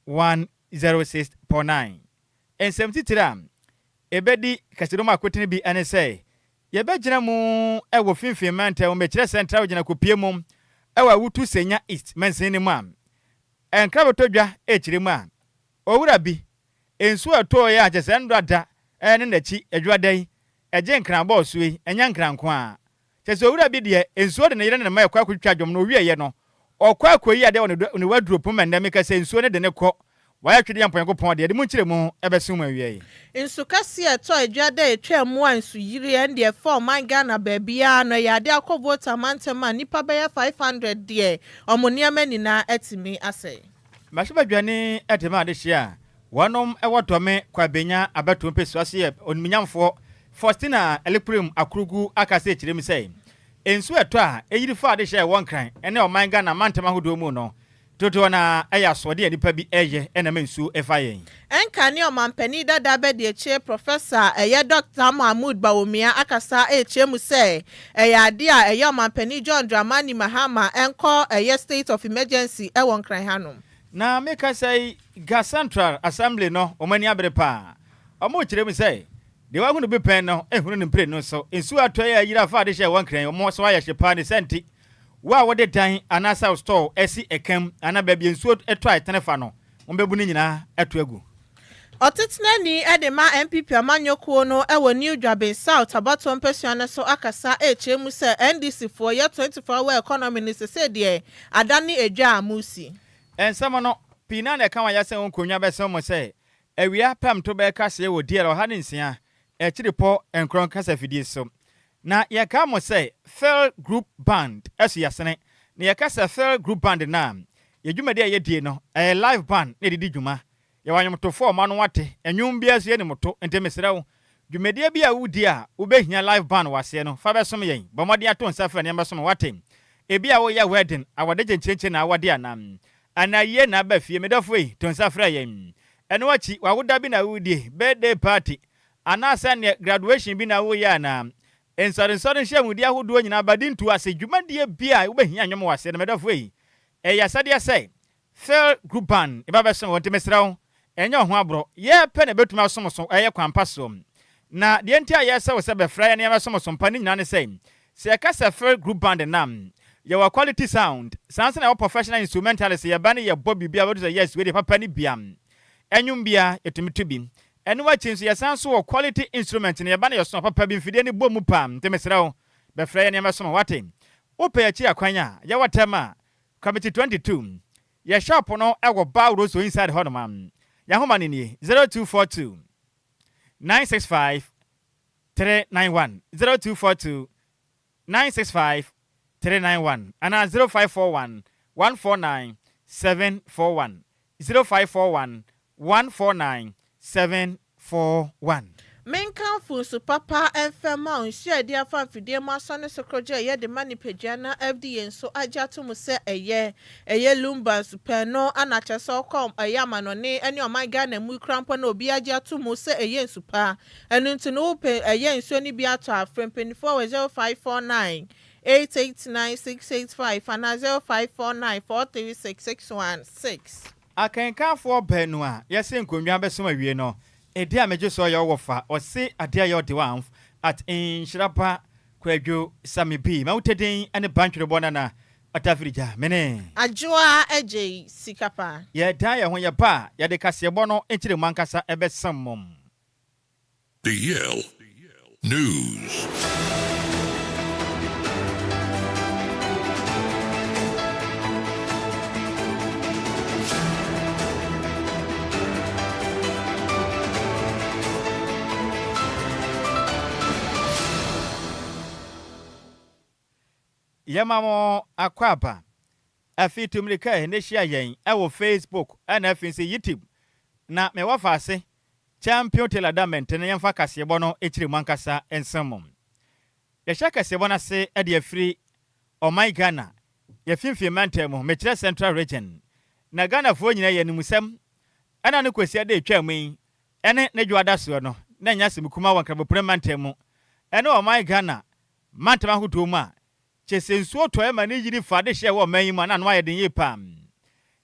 106.9. Nsɛm titire a ɛbɛdi kasadom akotene bi ne sɛ, yɛbɛgyina mu wɔ Finfin mantam, mekyerɛ Central Region akɔpue mu wɔ Awutu Senya East mansini no mu a, nkra bɛtɔ dwa rekyerɛ mu a, owura bi, nsuo a ɛtɔɔeɛ a kyerɛ sɛ nnora da ne n'akyi adwuada yi, ɛgye nkran bɔɔ so yi, ɛnyɛ nkran nko ara. Kyerɛ sɛ owura bi deɛ, nsuo de ne yere ne ne mma ɛkɔ akɔtwitwa dwom no, ɔwieeɛ no, ɔkɔ akɔyi adeɛ wɔ ne wardrobe mu ma nnɛ meka sɛ nsuo no de no kɔ. Wayɛ twedeɛ mpo Nyankopɔn deɛ, yɛde mu nkyerɛmu bɛso mu awiei. Nsu kɛseɛ a ɛtɔɔ adwa da a ɛtwaa mu a nsu yiriɛ ɛnde ɛfa ɔman Ghana baabiara no ɛyɛ adeɛ akɔ Volta mantam a nnipa bɛyɛ 500 deɛ wɔn nneɛma nyinaa atumi asɛe. Mmarahyɛbadwani de ma adehyeɛ a wɔnom wɔ Dɔme Kwabenya abatoɔ mpesua so yɛ Onimunyamfoɔ Faustina Elikplim Akurugu aka sɛ kyerɛ mu sɛ nsuo a ɛtɔ a ɛyiri fa adehyeɛ a ɛwɔ Nkran ne ɔman Ghana mantam ahodoɔ mu no Dodoɔ no ara yɛ asoɔden a nnipa bi yɛ na ɛma nsuo fa yɛn. Ɛnka ne ɔmanpanin dada abadiakyire Professor a ɛyɛ Dɔkta Mahmood Bawumia akasa rekyerɛ mu sɛ ɛyɛ adeɛ a ɛyɛ ɔmanpanin John Dramani Mahama nkɔ ɛyɛ state of emergency wɔ Nkran hanom. Na me kasa yi Ga Central Assembly no wɔn ani abere paa. Wɔn rekyerɛ mu sɛ deɛ wahunu bi pɛn no nhunu no mprenu so. Nsuo atɔeɛ a ayiri afa adehyɛ a ɛwɔ Nkran yi wɔn so ayɛ hye paa ne saa nti Wo a wode dan anaasɛ wo store asi ɛka mu anaa baabi a nsuo tɔ a ɛtene fa no, wɔbɛbu ne nyinaa ato agu. Ɔtetenani de ma NPP amanyɔ kuo no wɔ New Dwabin South abatoɔ mpasua no so akasa rekyerɛ mu sɛ NDC foɔ yɛ 24 hour economy no sesei deɛ adane edwa a mosi. Nsɛm no, pii no ara na ɛka wɔn ayasɛm wɔ nkonnwa bɛsɛn mu sɛ awia pɛm to bɛyɛ kaseɛ wɔ DL 106 akyiripɔ nkorɔn kasafidie so. Na yɛkaa mo sɛ Phil Group Band so yɛasene. Na yɛka sɛ Phil Group Band no a, yɛn dwumadi a yɛdie no, ɛyɛ live band na yɛde di dwuma. Yɛwɔ anwomtofoɔ a wɔn ano ate, nnwom biara nso yɛnim to. Nti mesrɛ wo, dwumadie bi a wodi a wobɛhia live band wɔ aseɛ no, fa bɛsom yɛn. Bɔ mmɔden ato nsa frɛ na yɛmmɛsom wo, woate? Ebia woyɛ wedding, awɔde kyenkyerenkye na awɔde anaa? Anaa ayie na aba fie? Me dɔfo ei, to nsa frɛ yɛn. Ɛno akyi, w'awoda bi na woredie, birthday party, Anaasɛ neɛ graduation bi na woreyɛ anaa? Nsɔrensɔre nhyiamudi ahodoɔ nyinaa ba di ntu ase dwumadie bi a wobɛhia nnwom wɔ aseɛ no medɔfo ei, ɛyɛ asɛdeɛ sɛ Phil Group Band ba bɛsom wo nti mesrɛ wo ɛnyɛ wo ho aborɔ, yɛ pɛ na ɛbɛtumi asom so ɛyɛ kwan pa soɔ. Na deɛ nti a yɛsɛ wo sɛ bɛfrɛ yɛn na yɛmmɛsom wo som pa no nyinaa ne sɛ, sɛ yɛka sɛ Phil Group Band no a, yɛwɔ quality sound, saa nso na yɛwɔ professional instrumentalists, yɛba ne yɛbɔ biribi a wobɛhu sɛ yes wei deɛ papa ne bia, nnwom biara yɛtumi to bi. Ɛno akyi nso yɛsan nso wɔ quality instrument no yɛba na yɛso papa bi mfidie no bɔ mu paa nti mesrɛ wo bɛfrɛ yɛn na yɛmmɛsom wo wate. Wopɛ yɛn akyi akwan a yɛwɔ Tema Committee 22 yɛ shop no wɔ Bar Rosso inside hɔ nom a yɛn ahoma no nie 0242 965 391 0242 965 391 anaa 0541 149 741 0541 149 741. Menkamfo nsu papa mfa mma wo, nsu a yɛde afa mfidie mu asɔ ne sokorogye a ɛyɛ de ma nipadua na FDA nso agye ato mu sɛ ɛyɛ. Ɛyɛ Lumba nsu pɛ no ana kyerɛ sɛ ɔkɔ ɛyɛ amanɔne ne ɔman Ghana mu yi koraa mpo na obiara agye ato mu sɛ ɛyɛ nsu pa. Ɛno nti no wopɛ ɛyɛ nsuo no bi atɔ a, frɛ mpaninfoɔ wɔ 0549 889 685 anaa 0549 436 616. Akenkanfoɔ baanu a yɛse nkonnwa bɛsom awie no, Edi a megye so yɛ wo wɔfa, ɔse adeɛ a ɛyɛ ɔde w'anf at nhyira pa Kwadwo Sammy B Mawutadin ne Bantwerebɔ Nana Ɔtafirigya, mene. Adwoa Adjei Sika pa. Yɛdan yɛn ho yɛba a, yɛde kaseɛbɔ no nkyerɛmu ankasa bɛsam mo. The Yale News. Yɛma mo akwaaba. Afei tu mmirika ɛ na hyia yɛn wɔ Facebook ɛna afei nso YouTube. Na me wɔfa ase Champion Taylor Dament no yɛmfa kaseɛbɔ no kyerɛ mu ankasa nsɛm mu. Yɛhyɛ kaseɛbɔ no ase de afiri ɔman Ghana yɛfimfini mantam mu, mekyerɛ Central Region. Na Ghanafoɔ nyinaa yɛn animsɛm ɛna no Kwasiada a ɛtwaa mu yi ɛne ne dwoada soɔ no na ɛnyɛ asɛm kumaa wɔ Nkrabopene mantam mu ɛne ɔman Ghana mantam ahodoɔ mu a kyerɛ sɛ nsuo tɔeɛ ma ne yiri faa adehyeɛ a ɛwɔ ɔman yi mu a na ano ayɛ den yie paa.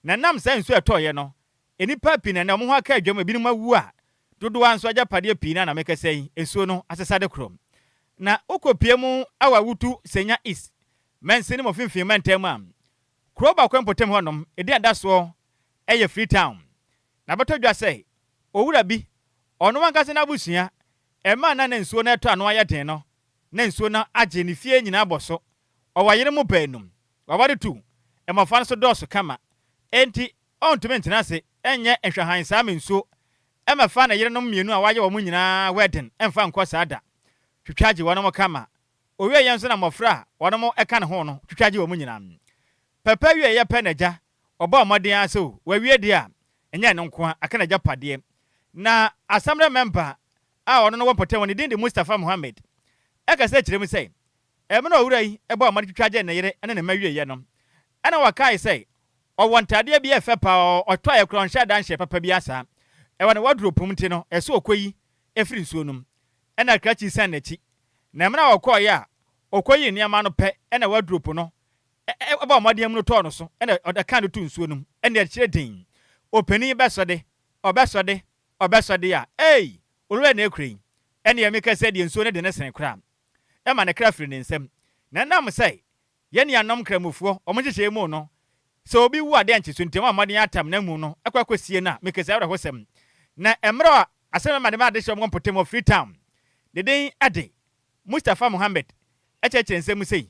Na ɛnam saa nsuo a ɛtɔeɛ no. Nnipa pii na ɛnnɛ wɔn ho aka adwam, ebinom awu a dodoɔ ara nso agyapadeɛ pii no ara na mekasa yi, nsuo no asesa de korɔ. Na wokɔpue mu wɔ Awutu Senya East mansini mu mfimfini mantam a, kuro baako mpɔtam hɔnom, edin a ɛda soɔ yɛ Freetown. Na bɛtɔ dwa sɛ owura bi, ɔno ankasa n'abusua, ɛmaa na na nsuo no retɔ ano ayɛ den no, na nsuo no agye ne fie nyinaa abɔ so. Ɔwɔ yerenom baanum, waware tu, mmɔfra no nso dɔɔso kama. Enti ɔntumi ntena ase nyɛ nhwɛhan saa ma nsuo mmɛfa ne yerenom mmienu a wayɛ wɔn nyinaa wɛden mfa nkɔ saa da. Twitwa gye wɔnom kama. Owieeɛ nso na mmɔfra a wɔnom ka ne ho no twitwa gye wɔn nyinaa. Papa wieeɛ pɛ na agya, ɔbɔɔ mmɔden ara sɛ o, wawie deɛ a, ɛnyɛ ɛno nko ara, aka n'agyapadeɛ. Na Asamrɛ mɛmba a ɔno no wɔ mpɔtam hɔ, ne din de Mustapha Mohammed, kasa kyerɛ mu sɛ, Mmerɛ a owura yi bɔɔ mmɔden twitwa gyee ne yere ne ne mma wieeɛ no, ɛna ɔkae sɛ ɔwɔ ntadeɛ bi a ɛfɛ paa, ɔtɔeɛ koraa ɔnhyɛɛ da nhyɛɛ papa biara saa. Ɛwɔ ne wardrobe mu nti no, ɛsɛ ɔkɔyi firi nsuo no mu. Ɛna krakye siane n'akyi. Na mmerɛ a ɔkɔeɛ a ɔkɔyii nneɛma no pɛ ɛna wardrobe no bɔɔ mmɔden amunu tɔɔ no so ɛna ɔkaa no too nsuo no mu. Ɛna ɛkyerɛ den. Ɔpanin bɛsɔ de, ɔbɛsɔ de, ɔbɛsɔ de a, ei! Owura na ɛkura yi. Ɛneɛ meka sɛ deɛ nsuo no de no sene koraa. Ɛma ne kra firi ne nsam. Na ɛnam sɛ yɛn nuanom Nkramofoɔ, wɔn nhyehyɛe mu no, sɛ obi wu a dɛn nti so nti wɔn a mmɔden atam n'amu no kɔ akɔsie no a, mekasa awerɛhosɛm. Na mmerɛ a asɛm no ma de ma adehyeɛ wɔn mpɔtam wɔ Freetown, ne din de Mustapha Mohammed kyerɛkyerɛ nsɛm mu sei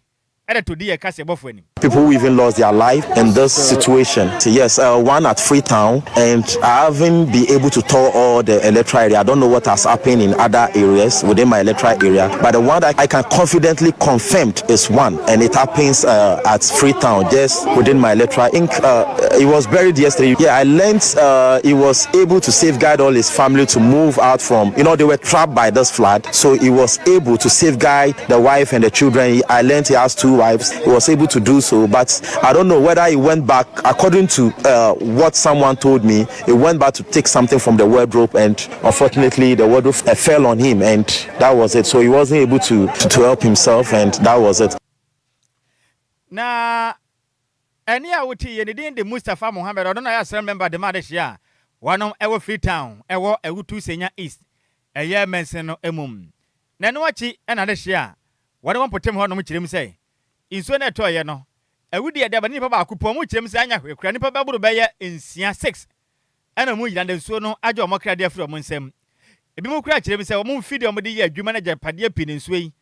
de to DA kaseɛbɔfoɔ anim. People who even lost their life in this situation. Yes, uh, one at Freetown, and I haven't been able to tour all the electoral area. I don't know what has happened in other areas within my electoral area, but the one that I can confidently confirm is one, and it happens uh, at Freetown, just within my electoral. Inc. Uh, he was buried yesterday. Yeah, I learned uh, he was able to safeguard all his family to move out from. You know, they were trapped by this flood, so he was able to safeguard the wife and the children. I learned he has two wives. He was able to do so, but I don't know whether he went back. According to uh, what someone told me, he went back to take something from the wardrobe, and unfortunately, the wardrobe uh, fell on him, and that was it. So he wasn't able to, to, to help himself, and that was it. Na ɛne a wote yɛ ne din de Mustapha Mohammed, ɔno na ɔyɛ assembly member de ma adehyeɛ a wɔnom ɛwɔ Freetown ɛwɔ Awutu Senya East ɛyɛ mansin no mu. Na ɛno akyi na adehyeɛ a wɔde wɔn mpɔtam hɔnom kyerɛ mu sɛ nsuo no a ɛtɔeɛ no, awudie a ɛde aba no nnipa baako pɛ, wɔn kyerɛ mu sɛ anya hwee koraa nnipa bɛboro bɛyɛ nsia, six, ɛna wɔn nyinaa de nsuo no agye wɔn kra de afiri wɔn nsam. Ebinom koraa kyerɛ mu sɛ wɔn mfidie a wɔde yɛ adwuma no agyapadeɛ pii na nsuo yi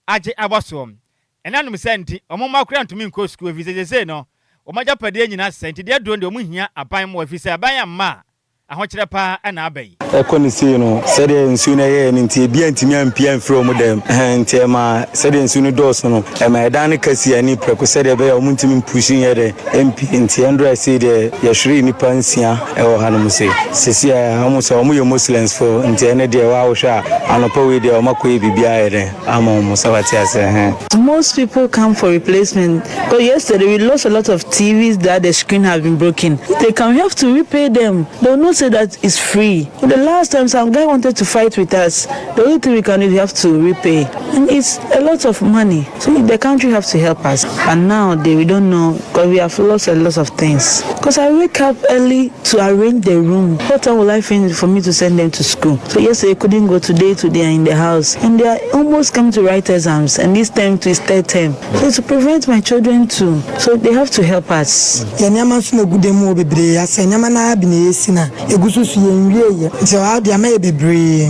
agye abɔ soɔ. Ɛnam saa nti, wɔn mma koraa ntumi nkɔ sukuu ɛfiri sɛ seesei no wɔn agyapadeɛ nyinaa asɛe nti deɛ aduro no deɛ wɔn hia aban mmoa ɛfiri sɛ aban amma a ahokyerɛ paa na aba yi. Ɛkɔ no sei no, sɛdeɛ nsuo no yɛeɛ no nti, ebi antumi ampue amfiri wɔn dan mu. Ɛhɛn, nti ɛmaa sɛdeɛ nsuo no dɔɔso no, ɛmaa ɛdan no ka sii ani prɛko sɛdeɛ ɛbɛyɛ a wɔntumi mpusu nyɛ dɛn mpue. Nti ɛndora sei deɛ, yɛhweree nnipa nsia wɔ hanom sei. Seesei a, wɔn sɛ wɔyɛ Muslims foɔ, nti ɛno deɛ woa wohwɛ a, anɔpa wei deɛ wɔakɔyɛ biribiara ayɛ dɛn ama wɔn, sɛ wate aseɛ, ɛhɛn. Most people come for replacement because yesterday we lost a lot of TVs that the screen has been broken. If they come, we have to repay them. They will not say that it's free. The last time some guy wanted to fight with us, the only thing we can do is we have to repay. And it's a lot of money. So the country have to help us. But now they, we don't know because we have lost a lot of things. Because I wake up early to arrange the room. What time will I finish for me to send them to school? So yesterday couldn't go today, today are in the house. And they are almost coming to write exams. And this term to is third term. So to prevent my children too. So they have to help us. Yɛ nneɛma nso na egu dan mu hɔ bebree asɛ nneɛma no ara bi na yɛsi na egu so so yɛnwie yɛ nti ɔhaw deɛ ama yɛ bebree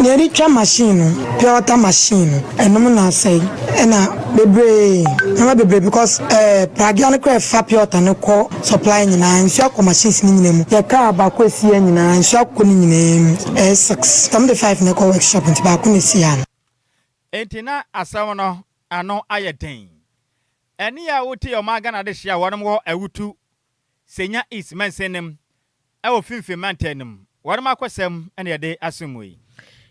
nea yɛde twa machine no pure water machine no ɛnom na asɛe ɛna bebree nneɛma bebree because ɛɛ pragea no koraa ɛfa pure water no kɔ supply nyinaa nsuo akɔ machines no nyinaa mu yɛ car baako esi yɛ nyinaa nsuo akɔ ne nyinaa mu ɛyɛ six tɔm de five na ɛkɔ workshop nti baako na esi ha no. Enti na asɛm no ano ayɛ den. Ɛne a wote ɔman Ghana de hyia a wɔnom wɔ Awutu Senya East mansin no mu wɔ Finfin mantam no mu. Wɔnom akɔsɛm na yɛde asom mu yi.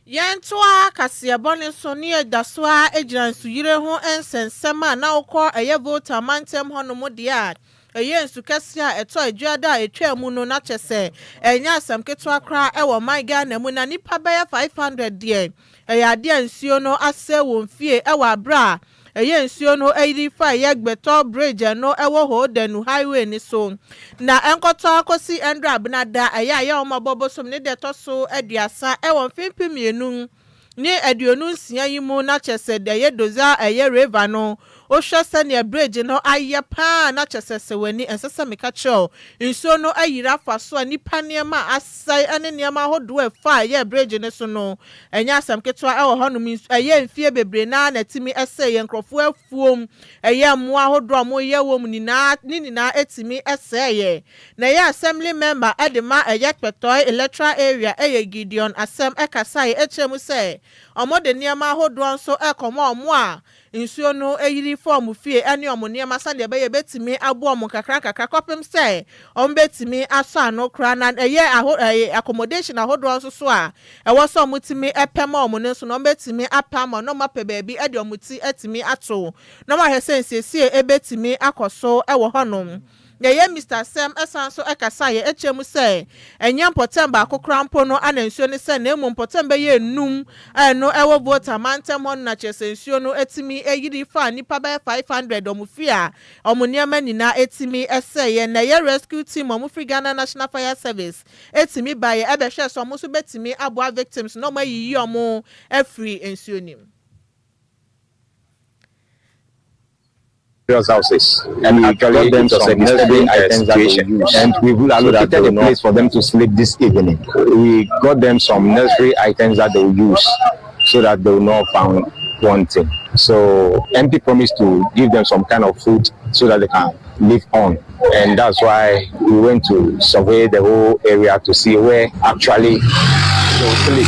Yɛntoa kaseɛbɔ no so ne yɛda so ara gyina nsuyire ho nsɛnsɛm a na wokɔ ɛyɛ Volta mantam hɔnom deɛ a ɛyɛ nsu kɛseɛ a ɛtɔ adwuada a ɛtwa mu no na kyɛ sɛ ɛnyɛ asɛm ketewa koraa ɛwɔ man Ghana mu na nipa bɛyɛ 500 deɛ ɛyɛ adeɛ a nsuo no asɛ wɔn fie ɛwɔ abere a. ɛyɛ nsuo no ayiri fa ɛyɛ Gbɛtɔ Bridge ɛno ɛwɔ Ho Denu Highway no so. Na ɛnkɔtɔ akɔsi ɛndra Abenada ɛyɛ a ɛyɛ wɔn abɔ bosom ne deɛ ɛtɔ so 30 ɛwɔ mfe 2026 yi mu na kyerɛ sɛ ɛyɛ Doza ɛyɛ River no wohwɛ sɛnea bridge no ayɛ paa na kyerɛ sɛ sɛ w'ani ɛnsɛ sɛ meka kyerɛ wo nsuo no ayiri afa so a nnipa nneɛma asɛe ne nneɛma ahodoɔ ɛfa a ɛyɛ bridge no so no ɛnyɛ asɛm ketewa ɛwɔ hɔnom. Ɛyɛ mfie bebree naa na ɛtumi ɛsɛe yɛ nkurɔfoɔ afuom, ɛyɛ mmoa ahodoɔ a wɔyɛ wɔ mu nyinaa ne nyinaa ɛtumi ɛsɛe yɛ. Na ɛyɛ assembly member ɛde ma ɛyɛ Kpetoe electoral area ɛyɛ Gideon Asɛm ɛkasaeɛ ɛkyerɛ mu sɛ ɔmo de nneɛma ahodoɔ nso ɛkɔmɔ ɔmo a nsuo no eyiri fɔm fie ɛne ɔmo nneɛma sɛdeɛ ɛbɛyɛ bɛtumi aboa ɔmo kakra kakra kɔpem sɛ ɔmo bɛtumi asɔ ano koraa. Na ɛyɛ aho ɛyɛ accommodation ahodoɔ nso so a ɛwɔ sɛ ɔmo tumi ɛpɛ ma ɔmo no nso na ɔmo bɛtumi apɛ ama na ɔmo apɛ baabi ɛde ɔmo ti ɛtumi ato na ɔmo ahwɛ sɛ nsiesie ɛbɛtumi akɔ so ɛwɔ hɔnom. Yɛyɛ Mr Sɛm ɛsan so ɛkasa yɛ ɛkyɛ mu sɛ ɛnyɛ mpɔtɛm baako koraa mpo no ana nsuo no sɛ na emu mpɔtɛm bɛyɛ enum a ɛno ɛwɔ Volta mantam hɔ no na kyerɛ sɛ nsuo no etimi eyiri fa nipa bɛyɛ 500 ɔmo fi a ɔmo nneɛma nyinaa etimi ɛsɛeɛ. Na ɛyɛ rescue team ɔmo firi Ghana National Fire Service etimi baeɛ ɛbɛhwɛ sɛ ɔmo nso bɛtumi aboa victims na ɔmo ayiyi ɔmo afiri nsuo nim. Various houses and we got them some necessary items that they use and we've allocated a place for them to sleep this evening. We got them some necessary items that they will use so that they will not found wanting. So MP promised to give them some kind of food so that they can live on. And that's why we went to survey the whole area to see where actually they will sleep.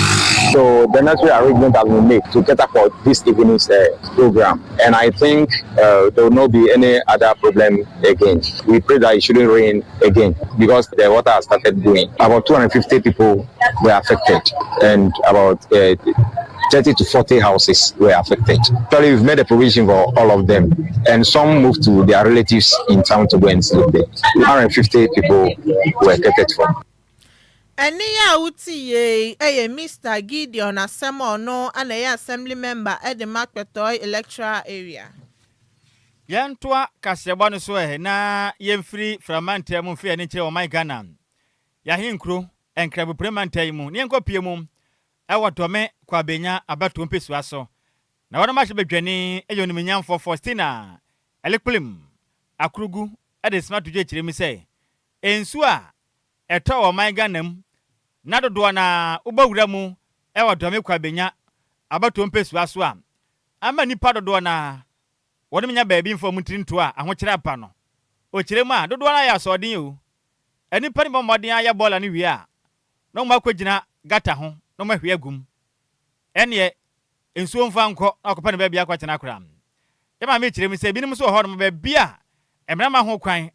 So the necessary arrangement has been made to cater for this evening's program. And I think there will not be any other problem again. We pray that it shouldn't rain again because the water has started going. About 250 people were affected and about 30 to 40 houses were affected. Actually, we've made a provision for all of them, and some moved to their relatives in town to go and sleep there. 150 people were catered for. Ɛne yɛ a wote yie ɛyɛ Mr Gideon Asɛm a ɔno ana ɛyɛ assembly member ɛde ma Kpetoe electoral area. Yɛntoa kaseɛbɔ no so ɛ na yɛmfiri framantam mu mfiri ani kyerɛ ɔman Ghana yɛahenkuro Nkrabopire mantam yi mu ne yɛnkɔ pie mu ɛwɔ Dɔme Kwabenya abatoɔ mpesua so na wɔn ahyɛ badwani ɛyɛ onimnyamfoɔ Faustina Elikplim Akurugu ɛde sima to dwa kyerɛ mu sɛ nsuo a ɛtɔ wɔ ɔman Ghana mu na dodoɔ na wobɛwura mu ɛwɔ Dɔme Kwabenya abatoɔ mpesua so a ama nipa dodoɔ na wɔn nya baabi mfa wɔn tiri nto a ahokyerɛ aba no. Okyerɛ mu a dodoɔ no ayɛ asɔɔden o nipa no bɔ mmɔden ayɛ bɔɔla no wie a na wɔn akɔgyina gutter ho na wɔn ahwie agum ɛneɛ nsuo mfa nkɔ na akɔpɛ no baabi akɔtena akora. Yɛ maame kyerɛ mu sɛ ebinom nso wɔ hɔnom baabi a mmarima ho kwan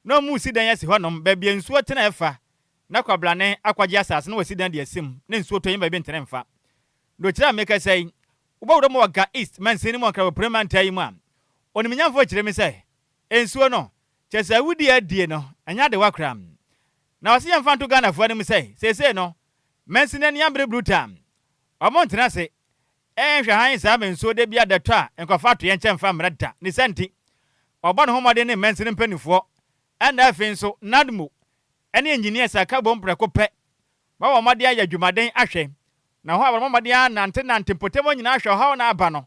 na wɔn si dan asi hɔnom baabi a nsuo tena ɛfa na kwabrane akɔgye asase na wɔsi dan de asim na nsuo tɔ yɛn baabi ntena mfa. Na okyerɛ a meka sɛ yi wobɛwura mu wɔ Ga East mansini mu Ɔnkrabopire mantam yi mu a onimnyamfoɔ kyerɛ mi sɛ nsuo no kyerɛ sɛ awudie adie no ɛnyɛ ade wakora na wɔsi yɛmfa nto Ghanafoɔ anim sɛ seesei no mansini ani abere brutal ɔmo ntena ase ɛnhwɛ han saa ma nsuo de bi adɛtɔ a nkɔfa ato yɛn nkyɛn mfa mmerɛ da ne sɛ nti ɔbɔ ne ho mmɔden ne mansini mpanimfoɔ ɛna afei nso NADMO ɛne engineers aka bom prɛko pɛ wɔwɔ mmɔden ayɛ adwumaden ahwɛ na hɔ a wɔn mmɔden anante nante mpɔtam nyinaa ahwɛ ɔhaw na aba no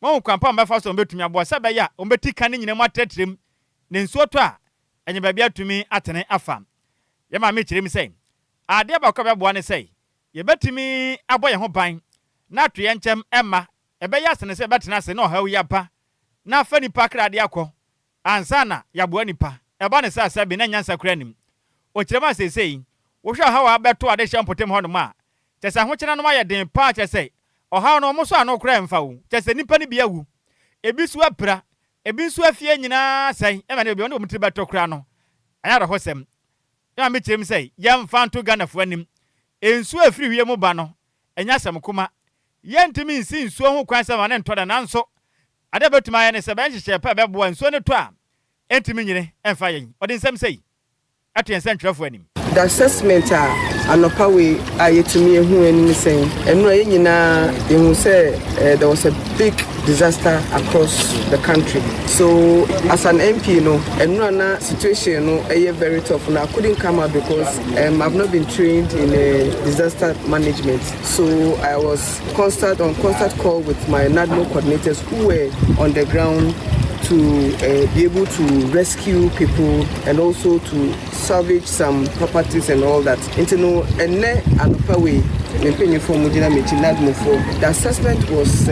wɔn kwan pa a wɔbɛfa so wɔn bɛtumi aboa sɛ bɛyɛ a wɔn ka ne nyinaa mu atrɛtrɛ mu ne nsuo tɔ a ɛnyɛ baabi atumi atene afa. Yɛ maame kyerɛ mu sɛ adeɛ baako a bɛboa ne sɛ yɛbɛtumi abɔ yɛn ho ban na ato yɛn nkyɛn ɛma ɛbɛyɛ asene sɛ ɛbɛtena ase na ɔhaw yi aba na afa nipa kra de akɔ ansa na yɛaboa nipa ɛba ne sɛ asɛ na nyansa kura nim. Ɔkyerɛ mu a seesei wohwɛ ɔhaw a abɛto ade hyɛ mpɔtam hɔnom a kyɛ sɛ ahokyerɛ no ayɛ den paa kyɛ sɛ ɔhaw no ɔmo so ano koraa mfa wo kyɛ sɛ nipa no bi awu, ebi nso apira, ebi nso afie nyinaa sɛn ɛma ne obi ɔne wɔn tiri bɛtɔ koraa no ɛnyɛ awerɛhosɛm. Ɛma mi kyerɛ mu sɛ yɛmfa nto Ghanafoɔ anim nsuo efiri wie mu ba no ɛnyɛ asɛm kuma yɛntumi nsi nsuo ho kwan sɛ ma ne ntɔ da nanso ade bɛtumi ayɛ ne sɛ bɛn hyehyɛ pɛ bɛboa nsuo no tɔ a ɛntumi nyere ɛmfa yɛn. Ɔde nsɛm sɛ yi ɛto yɛn nsɛntwerɛfoɔ anim. The assessment a anɔpa wei a yɛtumi ehu anim sɛn ɛno a yɛn nyinaa yɛhu sɛ there was a big disaster across the country. So as an MP no, ɛno na situation no ɛyɛ very tough na I couldn't come out because I've not been trained in disaster management. So I was constant on constant call with my NADMO coordinators who were on the ground to be able to rescue people and also to salvage some properties and all that. Nti no ɛnɛ anɔpa wei me mpanyinfoɔ mu gyina m'akyi NADMOfoɔ, the assessment was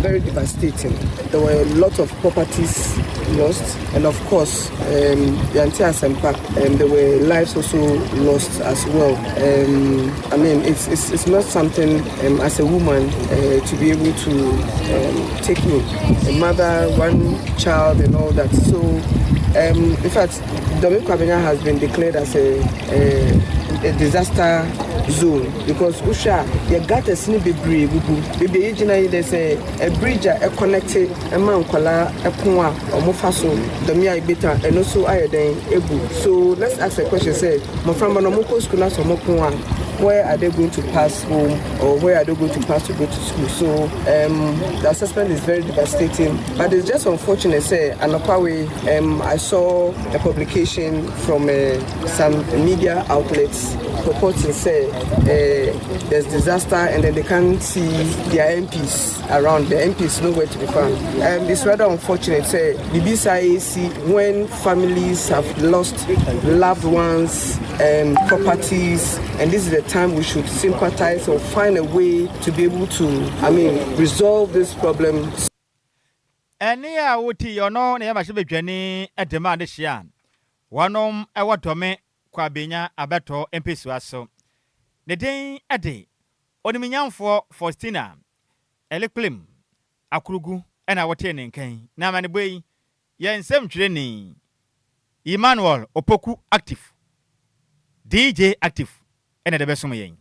very devastating. There were a lot of properties lost and of course yɛante asɛmpa, there were lives also lost as well. I mean, it's not something as a woman to be able to take in. A mother, one child and all that. So in fact, Dome Kwabenya has been declared as a disaster zone because wohwɛ a yɛ gutters ne bebree gugu beebi a yɛgyina yi de sɛ a bridge a ɛconnect ɛma nkwadaa ɛko a ɔmo fa so Dome Ayigbeta ɛno nso ayɛ dɛn ebu. So let's ask a question sɛ mmɔframma no ɔmo kɔ school na sɛ ɔmo ko a, where are they going to pass home or where are they going to pass to go to school? So the assessment is very devastating, but it's just unfortunate sɛ anɔpa wei I saw a publication from some media outlets purporting sɛ there's disaster and then they can't see their MPs around. The MPs nowhere to be found. It's rather unfortunate sɛ biribi saa esi when families have lost loved ones and properties, and this is the time we should sympathize or find a way to be able to, I mean, resolve this problem. Ɛne a woti ɔno na yɛmahyɛ badwani de ma de hyia a wɔnom ɛwɔ Dome Kwabenya abɛtɔ mpɛsua so ne din de oniminyamfoɔ Faustina Elikplim Akurugu ɛna wɔtee ne nkan na amanebɔ yi yɛn nsɛmtwerɛni Emmanuel Opoku Active, DJ Active, ɛna ɛde bɛsom yɛn.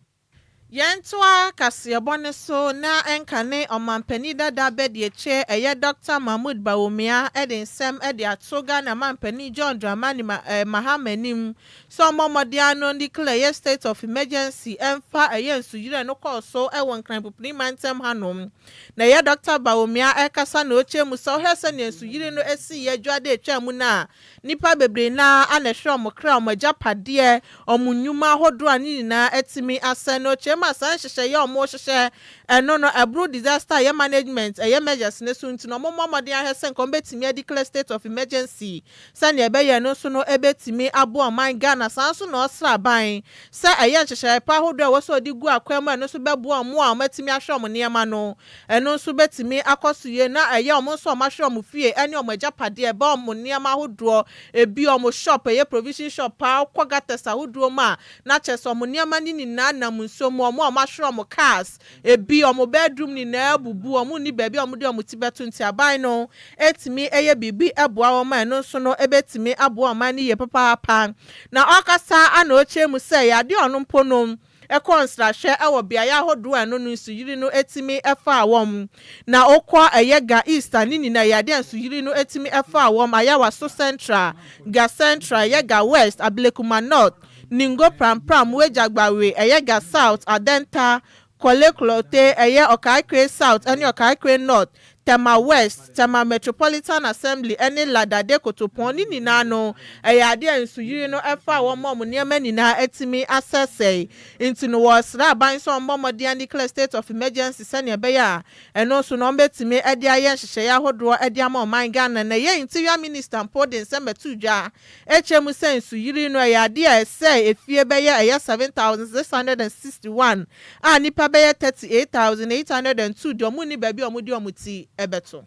Yɛntoa kaseɛbɔ ne so na ɛnka ne ɔmampanin dada bɛdi ɛyɛ Dr Mahmood Bawumia ɛde nsɛm ɛde ato Ghana mampanin John Dramani Mahama anim sɛ ɔmmɔ mmɔden ano declare ɛyɛ state of emergency ɛmfa ɛyɛ nsuyire no kɔɔ so ɛwɔ Nkranpopini mantam hanom. Na ɛyɛ Dr Bawumia ɛkasa na ɔkyerɛ mu sɛ ɔhwɛ sɛnea nsuyire no esi yɛ adwade atwa mu no a nnipa bebree naa ana ɛhwɛ ɔmo kra, ɔmo agyapadeɛ, ɔmo nnwuma ahodoɔ a ne nyinaa atumi asɛn. Na ɔkyerɛ mu a saa nhyehyɛeɛ a ɔmo hyehyɛ ɛno no ɛboro disaster ɛyɛ management ɛyɛ measures ne so, nti na ɔmo mmɔ mmɔden ahwɛ sɛ nka ɔmo bɛtumi adeclare state of emergency sɛnea ɛbɛyɛ no nso no ɛbɛtumi aboa ɔman Ghana. Saa nso na ɔsra aban sɛ ɛyɛ nhyehyɛeɛ pa ahodoɔ a ɛwɔ sɛ ɔde gu akwan mu a ɛno nso bɛboa ɔmo a ɔmo atumi ahwɛ ɔmo nneɛma no, ɛno nso bɛtumi akɔ so yie na ɛyɛ ɔmo nso a ɔmo ahwɛ ɔmo fie ɛne ɔmo agyapadeɛ ɛbɛ ɔmo nneɛma ahodoɔ, ebi ɔmo shop, ɛyɛ provision shop paa, kɔ gutters ahodoɔ mu a na kyerɛ sɛ ɔmo nneɛma ne nyinaa nam nsuo mu. Ɔmo a ɔmo ahwɛ ɔmo cars, ebi ɔmo bedroom nyinaa bubu, ɔmo ni baabi a ɔmo de ɔmo ti bɛto, nti aban no etumi ɛyɛ biribi ɛboa wɔn a ɛno nso no ɛbɛtumi aboa ɔman no yie papaapa. Na ɔkasa ana ɔkyerɛ mu sɛ yade ɔno mpo no ɛkɔ nsrahwɛ ɛwɔ beaeɛ ahodoɔ a ɛno no nsuyiri no etumi ɛfa wɔn na ɔkɔ ɛyɛ Ga East a ne nyinaa yade a nsuyiri no etumi ɛfa wɔn, Ayawaso Central, Ga Central, ɛyɛ Ga West, Ablekuma North, Ningo Prampram, Weija Gbawe, ɛyɛ Ga South, Adenta, Korle Klottey, ɛyɛ Okaikwei South ɛne Okaikwei North, Tema West, Tema Metropolitan Assembly ɛne La Dade Kotopon ne nyinaa no ɛyɛ adeɛ a nsuyiri no ɛfa wɔn a wɔn nneɛma nyinaa ɛtumi asɛsɛe. Nti no wɔsrɛ aban sɛ ɔmmɔ mmɔden declare state of emergency sɛnea ɛbɛyɛ a ɛno nso no ɔmbɛtumi ɛde ayɛ nhyehyɛeɛ ahodoɔ ɛde ama ɔman Ghana. Na ɛyɛ Interior Minister mpo de nsɛm ɛto dwa ɛkyerɛ mu sɛ nsuyiri no ɛyɛ adeɛ a ɛsɛ efie bɛyɛ ɛyɛ 7,661 a nipa bɛyɛ 38,802 deɛ ɔmo ni baabi a ɔmo de ɔmo ti ɛbɛto.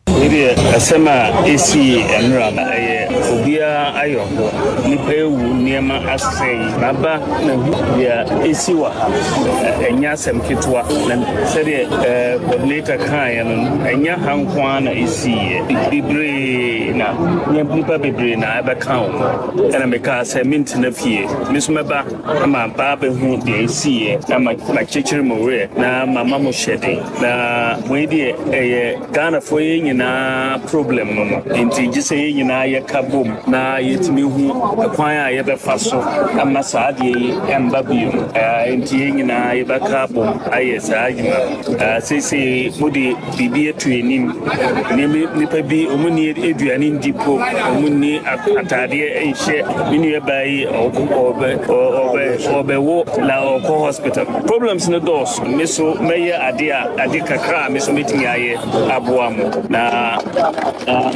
Wei deɛ, asɛm a ɛsii nnora no ɛyɛ obiara ayɔho. Nnipa ewu, nneɛma asɛe. Maba na hu deɛ ɛsi wɔ ha. Ɛnyɛ asɛm ketewa na sɛdeɛ coordinator kaeɛ no, ɛnyɛ ha nko ara na ɛsiiɛ. Bebree na nnipa bebree na ɛbɛka wo ho ɛna mekaa sɛ mentena fie, me nso mɛba na maba abɛhu deɛ ɛsiiɛ na makyekyere mo werɛ na mama mo hyɛden. Na wei deɛ, ɛyɛ Ghanafoɔ yɛ nyinaa. nyinaa problem no no. Nti gye sɛ yɛn nyinaa yɛka bom na yɛtumi hu kwan a yɛbɛfa so ama saa adeɛ yi ɛmba bio. Nti yɛn nyinaa yɛbɛka bom ayɛ saa adwuma no. Seesei mode biribi ato anim. Nnipa bi ɔmo ni aduane ndi po, ɔmo ni ataadeɛ nhyɛ. Me nua baa yi ɔbɛwo na ɔkɔ hospital. Problems no dɔɔso. Me so mɛyɛ ade a ade kakra a me so mɛtumi ayɛ aboa mo, na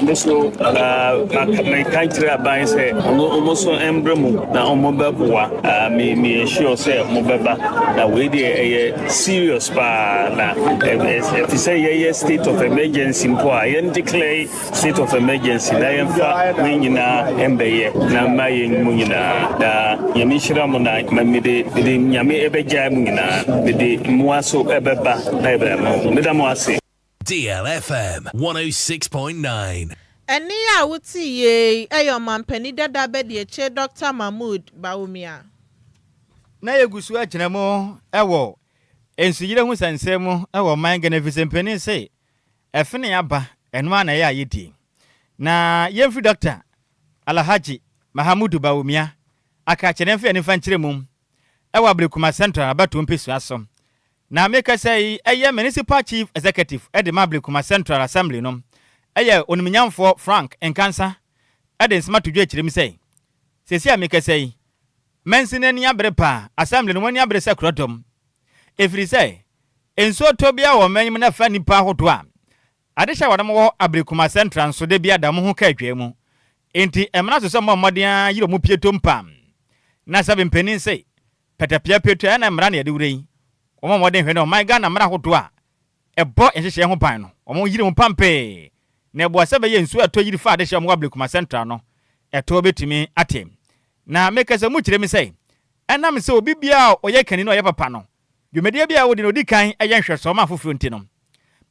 me so meka kyerɛ aban sɛ ɔmo so mbrɛ mu na ɔmo bɛboa me. Me sure sɛ ɔmo bɛba, na wei deɛ ɛyɛ serious paa, na ɛfi sɛ yɛyɛ state of emergency mpo a, yɛn declare state of emergency na yɛmfa wei nyinaa ɛmbɛyɛ na mma yɛn mu nyinaa. Na Nyame nhyira mo, na mede Nyame ɛbɛgyae mu nyinaa, mede mmoa so ɛbɛba na yɛbɛma mo. Meda mo ase. DLFM 106.9. Ɛne a wote yie ɛyɛ ɔmampanin dada bɛde akyire, Dr Mahmood Bawumia. Na yɛgu so agyina mu ɛwɔ nsuyire ho sɛnsɛn mu ɛwɔ ɔman Ghana, ɛfiri sɛ mpanin se ɛfene aba ɛno a na ɛyɛ a yɛdie. Na yɛmfiri Dr Alhaji Mahamudu Bawumia aka kyerɛ mfa yɛne mfa nkyerɛ mu ɛwɔ Ablekuma Central abatoɔ mpɛsua so. Na meka sɛ yi ɛyɛ Municipal Chief Executive ɛde ma Ablekuma Central Assembly no, ɛyɛ onimnyamfoɔ Frank Nkansa, ɛde nsɛm ato dwa akyerɛ mu sɛ seesei a meka sɛ yi, mansi n'ani abere paa, assembly no wɔn ani abere sɛ korɔdɔm, ɛfiri sɛ nsuo tɔ bi a wɔ ɔman yi mu na fa nnipa ahodoɔ a adehyɛ a wɔde wɔ Ablekuma Central nso de bi ada mo ho ka adwa mu. Enti ɛmena so sɛ mmɔ mmɔden a yere mu pie tom pam na sɛ mpanin se pɛtɛpea pieto ɛna mmara na yɛde wura yi, wɔn mmɔden hwɛ no ɔman Ghana mmara ahodoɔ a ɛbɔ nhyehyɛeɛ ho ban no, wɔn yere mu pampee na ɛboa sɛ bɛyɛ nsuo ɛtɔ yiri fa adehyɛ wɔn wɔ Ablekuma Central no ɛtɔ bɛtumi ate. Na meka sɛ mu kyerɛ mi sɛ ɛnam sɛ obi biara a ɔyɛ kani na ɔyɛ papa no, dwumadie bi a wodi no odi kan ɛyɛ nhwɛsoɔ ma afoforɔ. Nti no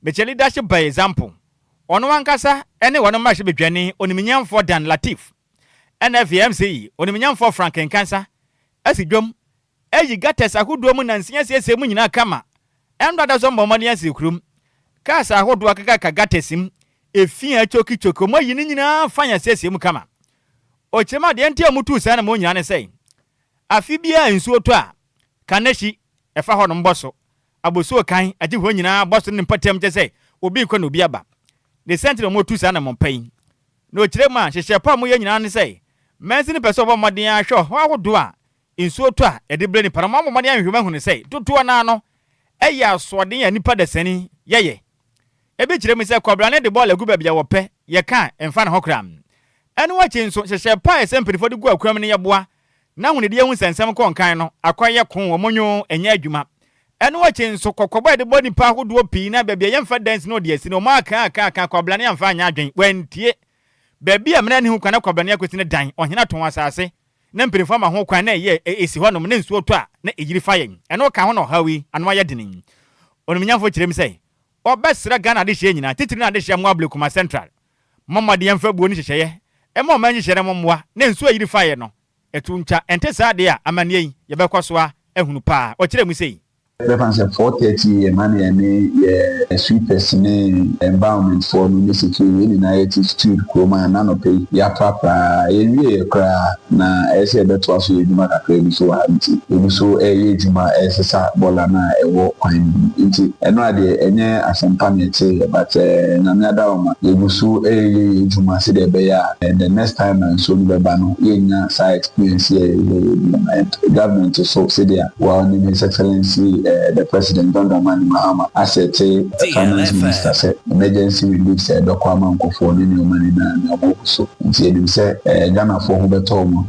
mekyɛ leadership by example. Ɔno ankasa ɛne wɔn mmarahyɛ badwani onimnyamfoɔ Dan Latif ɛna afei MCE onimnyamfoɔ Frank Nkansa asi dwom ayi gutters ahodoɔ mu nansia asiesie mu nyinaa kama. Ɛno dada so mbɔ mmɔden asi kurom cars ahodoɔ akekaka gutters mu efi a atwokitwoki, ɔmo ayi ne nyinaa fa yɛn asiesie mu kama. Ɔkyerɛ mu adeɛ nti a ɔmo tuu saa na mo nyinaa ne sɛ afe biara nsuo tɔ a, Kaneshie ɛfa hɔ nom bɔ so, Abosuo kan agye hɔ nyinaa bɔ so ne mpɔtam, kyɛ sɛ obi nkɔ na obi aba ne sɛnti na ɔmo tu saa na mo mpa yi. Na ɔkyerɛ mu a, hyehyɛ pa a ɔmo yɛ nyinaa ne sɛ mɛnsi ne pɛ sɛ ɔbɔ mmɔden ahwɛ ɔhɔ ahodoɔ a nsuo tɔ a yɛde brɛ nipa no. Ɔmo abɔ mmɔden ahwehwɛ mu ahunu sɛ dodoɔ naa no ɛyɛ asoɔden a nipa dasani yɛyɛ. Ebi kyerɛ mu sɛ kɔbrane de bɔɔl agu baabi a wɔpɛ, yɛka mfa ne ho kora. Ɛno akyi nso, hyehyɛ pa a ɛsɛ mpanimfoɔ de gu akuam no yɛboa na ahonidie ho nsɛnsɛm kɔ nkan no akɔyɛ ko wɔn nwo ɛnyɛ adwuma. Ɛno akyi nso, kɔkɔbɔ a yɛde bɔ nipa ahodoɔ pii na baabi a yɛmfa dansi na ɔde asi no, ɔmo aka aka aka, kɔbrane amfa anyɛ adwen, wɔntie. Baabi a mmara ne ho kwan na kɔbrane akɔsi ne dan, ɔhene atɔn asase na mpanimfoɔ ama ho kwan na ɛyɛ ɛsi hɔnom, na nsuo tɔ a na ɛyiri fa yɛn. Ɛno ka ho na ɔhaw yi ano ayɛ dene. Onimnyamfoɔ kyerɛ mu sɛ ɔbɛsrɛ Ghana adehyeɛ nyinaa, titiri no adehyeɛ mo Ablekuma Central, mmɔmmɔden yɛmfa buo ne hyehyɛeɛ ɛma ɔman nhyehyɛeɛ no mommoa na nsuo a yiri faeɛ no ɛto ntwa. Ɛnte saa deɛ a, amanneɛ yi yɛbɛkɔ so a ahunu paa. Ɔkyerɛ mu sei. Bɛfa sɛ 4:30 a.m. ana yɛne yɛ sweepers ne environment foɔ no ne security yɛn nyinaa yɛte street kurom a n'anɔpɛ yi yɛaprapra, yɛnwie yɛ koraa na ɛyɛ sɛ yɛbɛtoa so yɛ adwuma kakra bi so wɔ ha. Nti ebi so ɛyɛ adwuma ɛsesa bɔɔla no a ɛwɔ kwan no mu. Nti ɛno adeɛ ɛnyɛ asɛmpa na ɛte yɛ, but Nyame adawoma yɛgu so ɛyɛ yɛ adwuma sɛdeɛ ɛbɛyɛ a the next time a nsuo no bɛba no, yɛnya saa experience yɛ yɛ yɛ. And government so, sɛdeɛ wɔn His Excellency the President John Dramani Mahama asɛte finance minister sɛ emergency relief sɛ ɛbɛkɔ ama nkɔfoɔ ne nneɛma nyinaa na ɔmo gu so. Nti yɛnim sɛ Ghanafoɔ ho bɛtɔ ɔmo.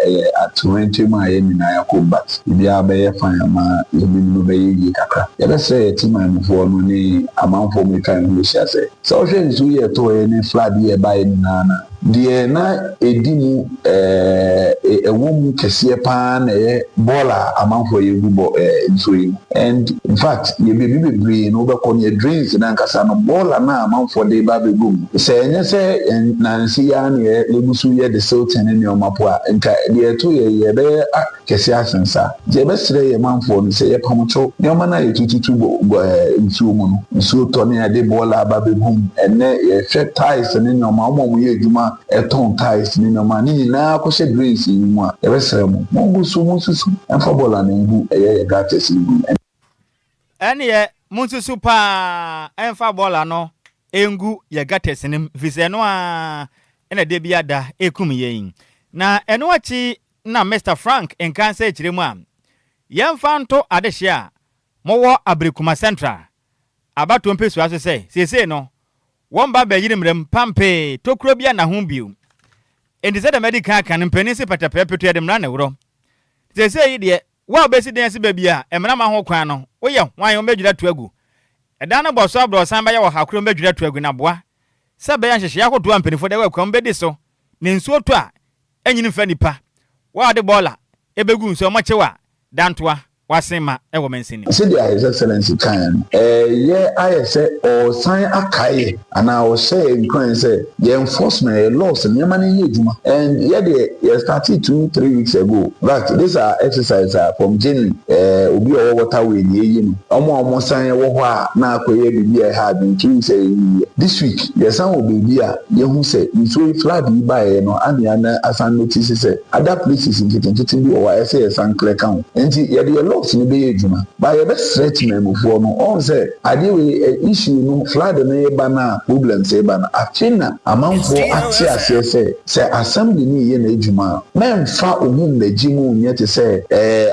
Ɛyɛ atorenkyɛm a yɛn nyinaa yɛakɔ, but biribiara bɛyɛ fine ama yɛnim no bɛyɛ yie kakra. Yɛbɛsrɛ yɛ team amufoɔ no ne amanfoɔ mu atwa yɛn ho ahyia sɛ wohwɛ nsuo yɛ ɛtɔɔ yɛ ne flood yɛ ɛbaeɛ nyinaa na Deɛ na ɛdi mu ɛɛ ɛwɔ mu kɛseɛ paa na ɛyɛ bɔɔla a amanfoɔ yɛ gu bɔ ɛɛ nsuo yi mu. And in fact, yɛ baabi bebree no wobɛkɔ no, yɛ drains no ankasa no, bɔɔla no a amanfoɔ de ba abɛgu mu. Sɛ ɛnyɛ sɛ nansa yi ara na yɛgu so yɛ desilting ne nneɛma po a, nka deɛ ɛto yɛ yi ɛbɛyɛ kɛseɛ asen saa. Nti yɛbɛsrɛ yɛn manfoɔ no sɛ yɛpamkyɛw, nneɛma no a yɛtututu bɔ nsuo mu no, nsuo tɔ ne yɛde bɔɔla aba abɛgu mu. Ɛnnɛ yɛhwɛ tiles ne nneɛma, wɔn a wɔyɛ adwuma tɔn tiles ne nneɛma ne nyinaa kɔhyɛ drains yi mu a, yɛbɛsrɛ mo, mongu so, monsusu mfa bɔɔla no ngu ɛyɛ yɛ gutters no mu. Ɛnneɛ monsusu paa mfa bɔɔla no ngu yɛ gutters no mu, ɛfiri sɛ ɛno ara na da biara da ɛkum yɛn. Na ɛno akyi na Mister Frank Nkansah kyerɛ mu a, yɛmfa nto adehye a mowɔ Abrikuma Central abatoɔ mpesua so sɛ seesei no wɔmba bɛyere mmara mu pampee tokuro bi anna ho bio. Enti sɛdeɛ madi kan aka no, mpanin se pɛtɛpɛɛ peto yɛde mmara na ɛworɔ. Seesei yi deɛ, wo a wobɛsi dan asi baabi a mmara ma ho kwan no, woyɛ hwan? Wɔbɛdwiri ato agu. Ɛdan no bɔ so aborɔsan bɛyɛ ɔha koro wɔbɛdwiri ato agu na boa sɛ ɛbɛyɛ a nhyehyɛeɛ ahodoɔ a mpanimfoɔ de agu akwan mu bɛdi so na nsuo tɔ a ɛnyini mfa nnipa. Wo a wode bɔɔla bɛgu nsuo a wɔkyew a dantoa wasen ma wɔ mansini. Sɛdeɛ His Excellency kaeɛ no, ɛreyɛ ayɛ sɛ ɔresan akae yɛ anaa ɔhyɛ yɛn nkuran sɛ yɛn enforcement, yɛn laws, nneɛma no nyɛ adwuma. And yɛ deɛ yɛ startee two, three weeks ago. In fact, this our exercise a from January, obi a ɔwɔ waterway na yɛyi no. Wɔn a wɔsan wɔ hɔ a na akɔyɛ biribi a ɛha adwene, 2 weeks a yɛyiiɛ. This week, yɛsan wɔ baabi a yɛhu sɛ nsuo yi, flood yi baeɛ no, ana na asan notice sɛ other places nketenkete bi wɔ hɔ a ɛsɛ yɛsan clear ka ho. Nti yɛde yɛ laws no bɛyɛ adwuma. Ba yɛbɛsrɛ temamufoɔ no, ɔhu sɛ adeɛ wei issue no, flood no yɛba no a, problems yɛba no, afe na amanfoɔ ate aseɛ sɛ assembly no yɛ n'adwuma a, mɛmfa ohun n'agyi mu nyɛ te sɛ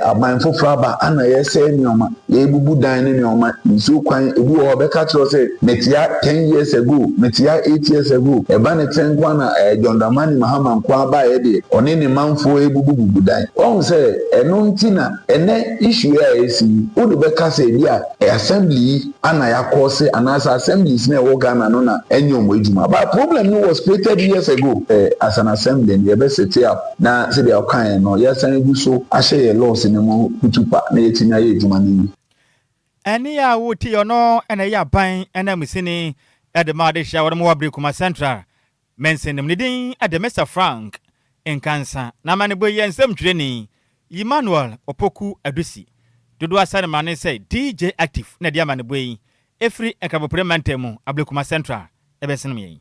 aban foforɔ aba ana yɛsɛe nneɛma, yɛbubu dan ne nneɛma, nsuo kwan. Ebi wɔ hɔ bɛka kyerɛ sɛ metia 10 years ago, metia 8 years ago, ɛba ne tɛn nko na John Dramani Mahama nko abaeɛ deɛ, ɔne ne manfoɔ ebubububu dan. Ɔhu sɛ ɛno nti na ɛnɛ issue a ɛsi yi, wode bɛka sɛ ebi a assembly yi ana yɛakɔ se anaasɛ assemblies na ɛwɔ Ghana no na ɛnyɛ ɔmo adwuma, but problem no was created years ago. As an assembly no, yɛbɛ set up na sɛdeɛ ɔkaeɛ no, yɛsan gu so ahyɛ yɛ laws no mu kutupa na yɛtumi ayɛ adwuma no yie. Ɛne a wote ɔno ɛna ɛyɛ aban ɛna musini ɛde ma ade hyia wɔn wɔ Ablekuma Central mansinim. Ne din ɛde Mr Frank Nkansa na amanebɔ yi, nsɛmtwerɛni Emmanuel Opoku Adusi dodoɔ asa ne mmara sɛ DJ Active na ɛde amanebɔ yi ɛfiri Nkrabopore mantam mu, Ablekuma Central, ɛbɛsenom yɛn.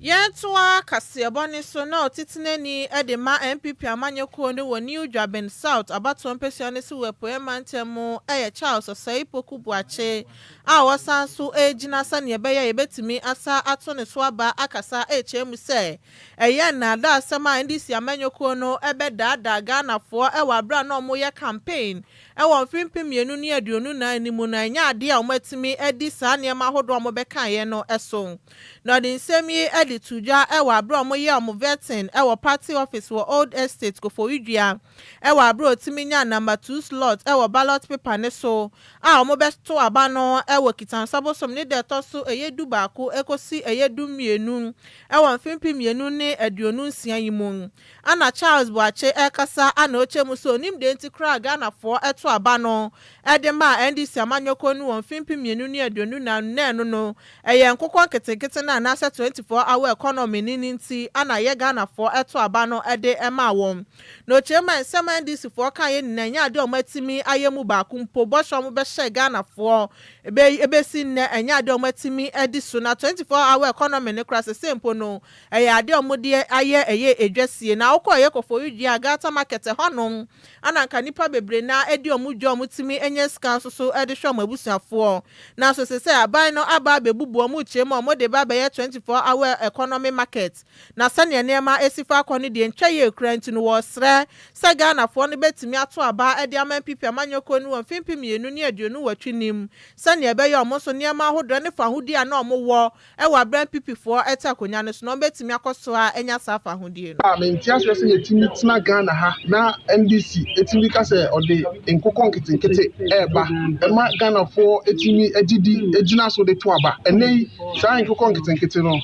Yɛntoa kaseɛbɔ ne so na ɔtetenani de ma NPP amanyɔkuo no wɔ New Dwabin South abatoɔ mpɛsua no si wɔ Apueɛ mantam mu yɛ Charles Ɔsɛe Poku Buakye a wɔsan so gyina sɛnea ɛbɛyɛ yɛbɛtumi asa ato ne so aba akasa ɛrekyerɛ mu sɛ ɛyɛ nnaadaa asɛm a NDC amanyɔkuo no ɛbɛdaadaa Ghanafoɔ ɛwɔ abere a na wɔyɛ campaign ɛwɔ mfe 2024 no mu no, ɛnyɛ adeɛ a wɔatumi adi saa nneɛma ahodoɔ a wɔbɛkaeɛ no so. Na ɔde nsɛm yi de to dwa ɛwɔ abere a wɔyɛ wɔn vetting ɛwɔ party office wɔ Old Estate, Koforidua, ɛwɔ abere a otumi nya number 2 slot ɛwɔ ballot paper ne so a wɔbɛto aba no ɛwɔ Kitansa bosom ne deɛ ɛtɔ so ɛyɛ 11 ɛkɔsi ɛyɛ 12 ɛwɔ mfe 2026 yi mu. Ana Charles Boakye ɛkasa ana ɔkyɛ mu sɛ onim deɛ nti koraa Ghanafoɔ ɛto aba no ɛde ma NDC amanyɔkuo no wɔ mfe 2024 na ɛno no ɛyɛ nkokɔ nketenkete no anaasɛ 24 hour economy ne nti ana yɛ Ghanafoɔ ɛto aba no ɛde ɛma wɔn. Na ɔkyerɛ mu a, nsɛm a NDC foɔ ka yɛ nyinaa nyɛ adeɛ a wɔn atumi ayɛ mu baako mpo. Bɔhyɛ a wɔn bɛhyɛ Ghanafoɔ ebe ebesi nnɛ, ɛnyɛ adeɛ a wɔn atumi adi so. Na 24 hour economy ne kora sese mpo no, ɛyɛ adeɛ a wɔde ayɛ ɛyɛ edwasie. Na akɔ ɛyɛ Koforidua Gata Market hɔnom ana nka nipa bebree na edi wɔn dwa a wɔn tumi anya sika nso so ɛde hwɛ wɔn abusuafoɔ. Nanso sese aban no aba abɛbubu wɔn, kyerɛ mu a wɔde ba abɛyɛ 24 hour economy market. Na sɛnea nneɛma esi fa akɔ no deɛ, ntwa yie kura. Nti no wɔresrɛ sɛ Ghanafoɔ no bɛtumi ato aba de ama NPP amanyɔkuo no wɔ mfe 2028 nim, sɛnea ɛbɛyɛ ɔmo nso nneɛma ahodoɔ ne fahodie a na ɔmo wɔ ɛwɔ abere NPP foɔ ɛte akonnwa no so na ɔmo bɛtumi akɔ so a ɛnya saa fahodie no. A mente aseɛ sɛ yɛtumi tena Ghana ha na NDC ɛtumi ka sɛ ɔde nkokɔ nketenkete ɛɛba ɛma Ghanafoɔ ɛtumi agyidi gyina so de to aba. Ɛnɛ yi saa nkokɔ nketenkete no,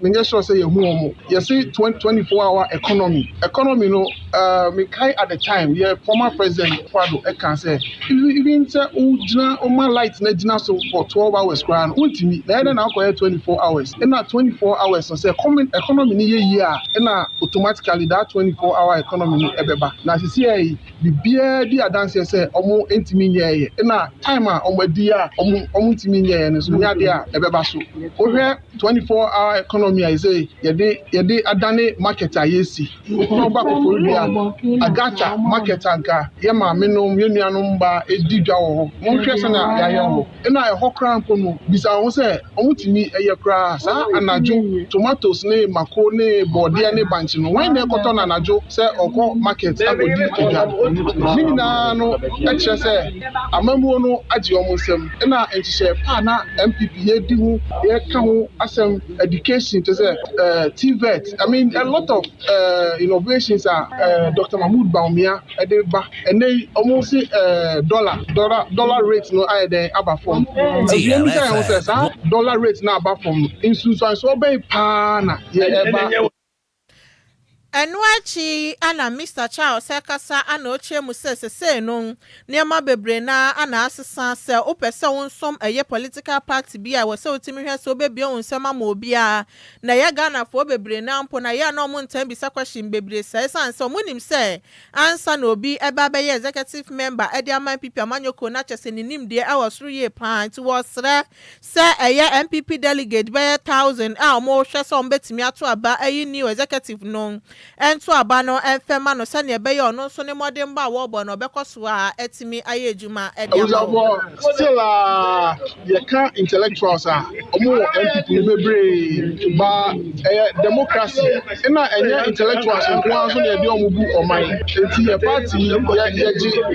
Menyɛ sure sɛ yɛhu wɔn. Yɛse 24 hour economy. Economy no, mekae at the time yɛ former president Akufo-Addo ɛka sɛ even sɛ wogyina woma light no agyina so for 12 hours koraa no, wontumi. Na ɛyɛ dɛn na wokɔyɛ 24 hours? Ɛna 24 hours no, sɛ economy no yɛ yie a, ɛna automatically that 24 hour economy no ɛbɛba. Na seesei yi, biribiara di adanseɛ sɛ ɔmo ntumi nyɛɛyɛ. Ɛna time a ɔmo adi a ɔmo ntumi nyɛɛyɛ no nso nyɛ adeɛ a ɛbɛba so. Wohwɛ 24 hour economy a yɛsɛ yɛde adane market a yɛsi na ɔba Koforidua Agata market a, nka yɛ maame nom, yɛ nuanom ba edi dwa wɔ hɔ. Monhwɛ sɛnea yɛayɛ hɔ. Ɛna ɛhɔ koraa mpo no, bisa wɔn sɛ ɔmo tumi ɛyɛ koraa saa anadwo tomatoes ne mako ne bɔɔdeɛ ne bankye no, wɔn na ɛkɔtɔ no anadwo sɛ ɔkɔ market akɔdi edwa. Ne nyinaa no ɛkyerɛ sɛ amammuo no agye wɔn nsam. Ɛna nhyehyɛ pa na NPP yɛdi ho, yɛka ho asɛm, education te sɛ TVET, I mean, a lot of innovations a Dr Mahmood Bawumia ɛde ba. Ɛnɛ yi ɔmo si dollar rate no ayɛ dɛn aba fam. Ɛbi sɛ ɛho sɛ saa dollar rate no aba fam no, nsunsuansoɔ bɛyi paa na yɛ ɛba. Ɛno akyi ana Mr Charles ɛkasa ana ɔkyerɛ mu sɛ sesei no nneɛma bebree na ana asesa sɛ wopɛ sɛ wo nsom ɛyɛ political party bi a wɔ sɛ wotumi hwɛ sɛ wobɛbie wo nsɛm ama obiara. Na ɛyɛ Ghanafoɔ bebree na mpo na ɛyɛ a na ɔmo ntam bisa question bebree sɛ ɛsiane sɛ ɔmo nim sɛ ansa na obi ɛba bɛyɛ executive member ɛde ama NPP amanyɔkuo no, akyɛ sɛ ne nimdeɛ ɛwɔ soro yie paa. Nti wɔsrɛ sɛ ɛyɛ NPP delegate bɛyɛ 1,000 a ɔmo hwɛ sɛ ɔmo bɛtumi ato aba ɛyi new executive no, ɛnto aba no ɛmfɛma no sɛnea ɛbɛyɛ ɔno nso ne mmɔdenbɔ a wɔrebɔ no ɔbɛkɔ so a ɛtumi ayɛ adwuma ɛde ama wɔn. Abusuafoɔ, still a yɛka intellectuals a ɔmo wɔ NPP no bebree ba, ɛyɛ democracy, ɛna ɛnyɛ intellectuals nko ara nso na yɛde ɔmo bu ɔman. Eti yɛ party yɛ